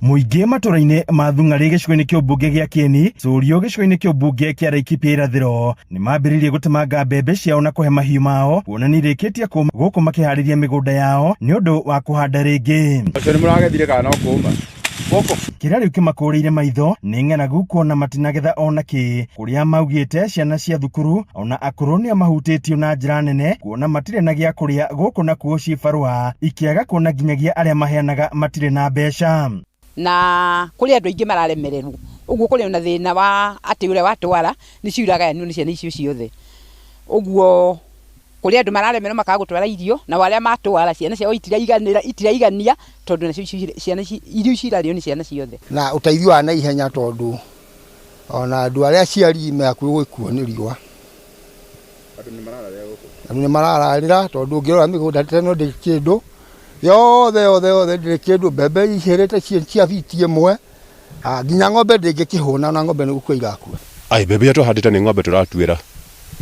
Mũingĩ matũra-inĩ ma Thung'arĩ gĩcigo-inĩ kĩa ũmbunge gĩa Kĩeni, Cũrio gĩcigo-inĩ kĩa ũmbunge kĩa Laikipia Irathĩro nĩ mambĩrĩirie gũtemanga mbembe ciao na kũhe mahiũ mao kuona nĩ irĩkĩtie kũma gũkũ makĩharĩria mĩgũnda yao nĩ ũndũ wa kũhanda rĩngĩ. Ũcio nĩ mũragethire kana no kũma? Gũkũ. Kĩrĩa rĩu kĩmakũrĩire maitho nĩ ng'aragu kuona matinagetha ona kĩ, kũrĩa maugĩte ciana cia thukuru ona akũrũ nĩo mahutĩtio na njĩra nene kuona matirĩ na gĩa kũrĩa gũkũ nakuo cibarũa ikĩaga kuona nginyagia arĩa maheanaga matirĩ na mbeca. Na kũrĩ andũ aingĩ mararemererwo, ũguo kũrĩ na thĩna wa atĩ ũrĩa watwara nĩcio iragayanio nĩ ciana icio ciothe. Ũguo kũrĩ andũ mararemererwo makaga gũtwara irio, nao arĩa matwara ciana ciao itiraiganĩra itiraigania tondũ nacio ciana irio icio irarĩo nĩ ciana ciothe. Na ũteithio wa naihenya tondũ ona andũ arĩa aciari me hakuhĩ gũgĩkua nĩ riũa. Andũ nĩ marararĩra gũkũ? Andũ nĩ marararĩra tondũ ũngĩrora mĩgũnda ta ĩno ndĩrĩ kĩndũ, yothe yothe yothe ndĩrĩ kĩndũ, mbembe ihĩrĩte cia biti ĩmwe, nginya ng'ombe ndĩngĩkĩhũna ona ng'ombe nĩ gũkua irakua. Ai mbembe iria tũhandĩte nĩ ng'ombe tũratuĩra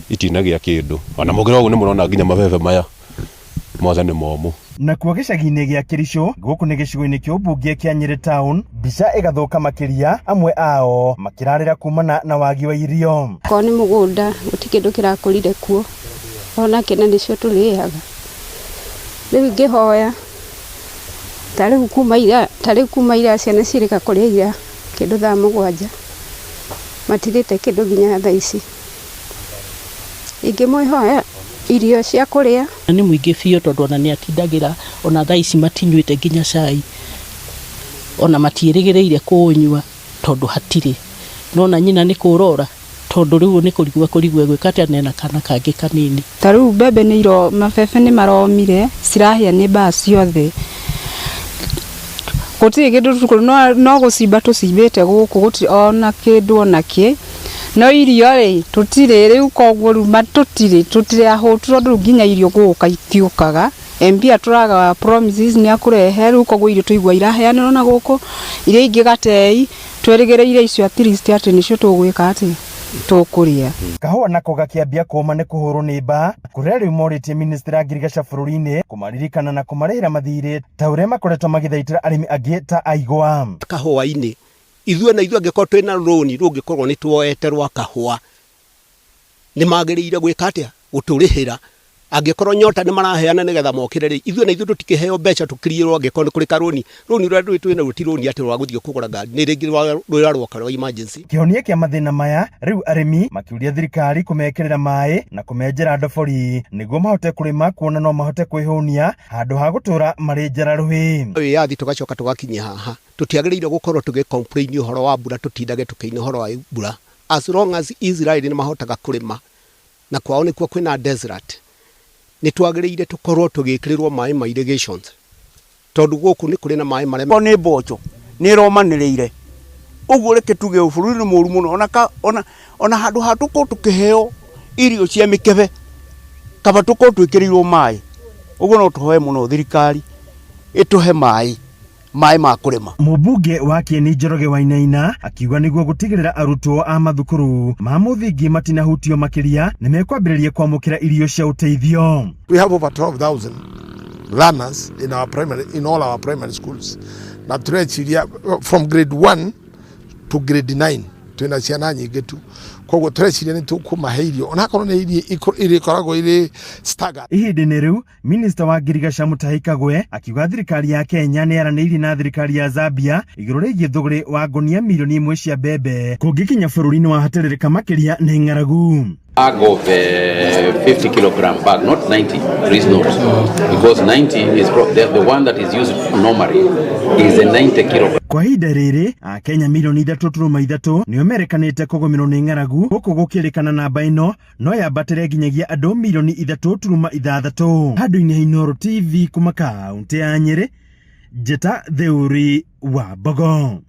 itinagĩa kĩndũ, ona mũngĩrora ũguo nĩ mũrona nginya mabebe maya mothe nĩ momũ. Nakuo gĩcagi-inĩ gĩa Kĩricũ, gũkũ nĩ gĩcigo-inĩ kĩa ũmbunge kĩa Nyĩrĩ Town, mbica ĩgathũka makĩria, amwe ao makĩrarĩra kumana na wagi wa irio. Okorwo nĩ mũgũnda gũtirĩ kĩndũ kĩrakũrire kuo, ona kĩ na nĩcio tũrĩaga. Rĩu ingĩhoya ta rĩu kuma ira, ta rĩu kuma ira ciana cirĩka kũrĩa ira kĩndũ thaa mũgwanja, matirĩte kĩndũ nginya thaa ici. Ingĩmwĩhoya irio cia kũrĩa. Nĩ mũingĩ biũ tondũ ona nĩ atindagĩra ona thaa ici matinyuĩte nginya cai, ona matiĩrĩgĩrĩire kũũnyua tondũ hatirĩ. Nĩwona nyina nĩ kũũra ora tondũ rĩu nĩ kũrigwo ekũrigwo egwĩka atĩa na ena kana kangĩ kanini. Ta rĩu mbembe nĩ iro, mabebe nĩ maromire, cirahĩa nĩ mbaa ciothe. Gũtirĩ kĩndũ no gũcimba tũcimbĩte gũkũ gũtirĩ ona kĩndũ ona kĩ. No irio rĩ, tũtirĩ rĩu koguo rĩu tũtirĩ, tũtirĩ ahũtu tondũ rĩu nginya irio gũka itiũkaga. MP atũraga promises nĩ akũrehe rĩu koguo irio twaigua iraheanĩrwo na gũkũ, iria ingĩ gatei, twĩrĩgĩrĩire icio at least atĩ nĩcio tũgwĩka atĩ, tũkũrĩa. Kahũa nako gakĩambia kũũma nĩ kũhũrwo nĩ mbaa, kũrĩa rĩu morĩtie mĩnĩstĩrĩ ya ngirigaca bũrũri-inĩ kũmaririkana na kũmarĩhĩra mathirĩ ta ũrĩa makoretwo magĩthaitĩra arĩmi angĩ ta a igwa. Kahũa-inĩ Ithuĩ na ithuĩ angĩkorwo twĩna rũni rũngĩkorwo nĩ tuoete rwa kahũa, nĩ magĩrĩire gwĩka atĩa? Gũtũrĩhĩra. Angĩkorwo Nyota nĩ maraheana nĩgetha mokĩre rĩ, ithuĩ na ithuĩ tũtikĩheo mbeca tũkiriĩrwo angĩkorwo nĩ kũrĩ karũni. Rũni rũrĩa rũrĩ twĩnaruo ti rũni atĩ rwa gũthiĩ kũgũra ngari, nĩ rĩngĩ rũrĩa rwoka rwa emergency. Kĩhonia kĩa mathĩna maya, rĩu arĩmi makĩũria thirikari kũmekĩrĩra maĩ na kũmenjera ndobori nĩguo mahote kũrĩma kuona no mahote kwĩhũnia handũ ha gũtũra marĩ njara rũhĩ. Wĩyathi tũgacoka tũgakinyia haha. Tũtiagĩrĩire gũkorwo tũgĩ complain ũhoro wa mbura tũtindage tũkĩina ũhoro wa mbura as long as Israel nĩ mahotaga kũrĩma na kwao nĩkuo kwĩna desert nĩ twagĩrĩire tũkorwo tũgĩkĩrĩrwo maĩ ma irrigations tondũ gũkũ nĩ kũrĩ na maĩ marĩa Okorwo nĩ mboco nĩ ĩromanĩrĩire ũguo reke tuge bũrũri nĩ mũru mũno ona ka ona ona handũ ha tũkorwo tũkĩheo irio cia mĩkebe kaba tũkorwo twĩkĩrĩirwo maĩ ũguo no tũhoe mũno thirikari ĩtũhe maĩ. maĩ ma kũrĩma. Mũmbunge wa Kieni Njoroge Wainaina akiuga nĩguo gũtigĩrĩra arutwo a mathukuru ma mũthingi matinahutio makĩria nĩ mekwambĩrĩria kwamũkĩra irio cia ũteithio. We have over 12,000 learners in our primary, in all our primary schools. Na tureciria from grade 1 to grade 9 twina ciana nyingĩ tu koguo tureciria nĩ tũkũmahe irio onakorwo nĩ irio irĩkoragwo irĩ staggered. Ihinda-inĩ rĩu Minista wa ngirigaca Mutahi Kagwe akiuga thirikari ya Kenya nĩ yaranĩirie na thirikari ya Zambia igũrũ rĩgiĩ thũgũrĩ wa ngũnia mirioni ĩmwe cia mbembe kũngĩkinya bũrũri nĩ wahatĩrĩrĩka makĩria nĩ ng'aragu. Bag of 50 kilogram bag, not 90, please note, because 90 is pro the, the one that is used normally is a 90 kilogram. Kwa ihinda rĩrĩ Akenya mirioni 3.3 nĩo merekanĩte kũgũmĩrwo nĩ ng'aragu gũkũ gũkĩrĩkana namba ĩno no yambatĩre nginyagia andũ mirioni 3.6. Handũ-inĩ ha Inooro TV kuma kaũntĩ ya Nyĩrĩ, Njĩta Theuri wa Mbogo.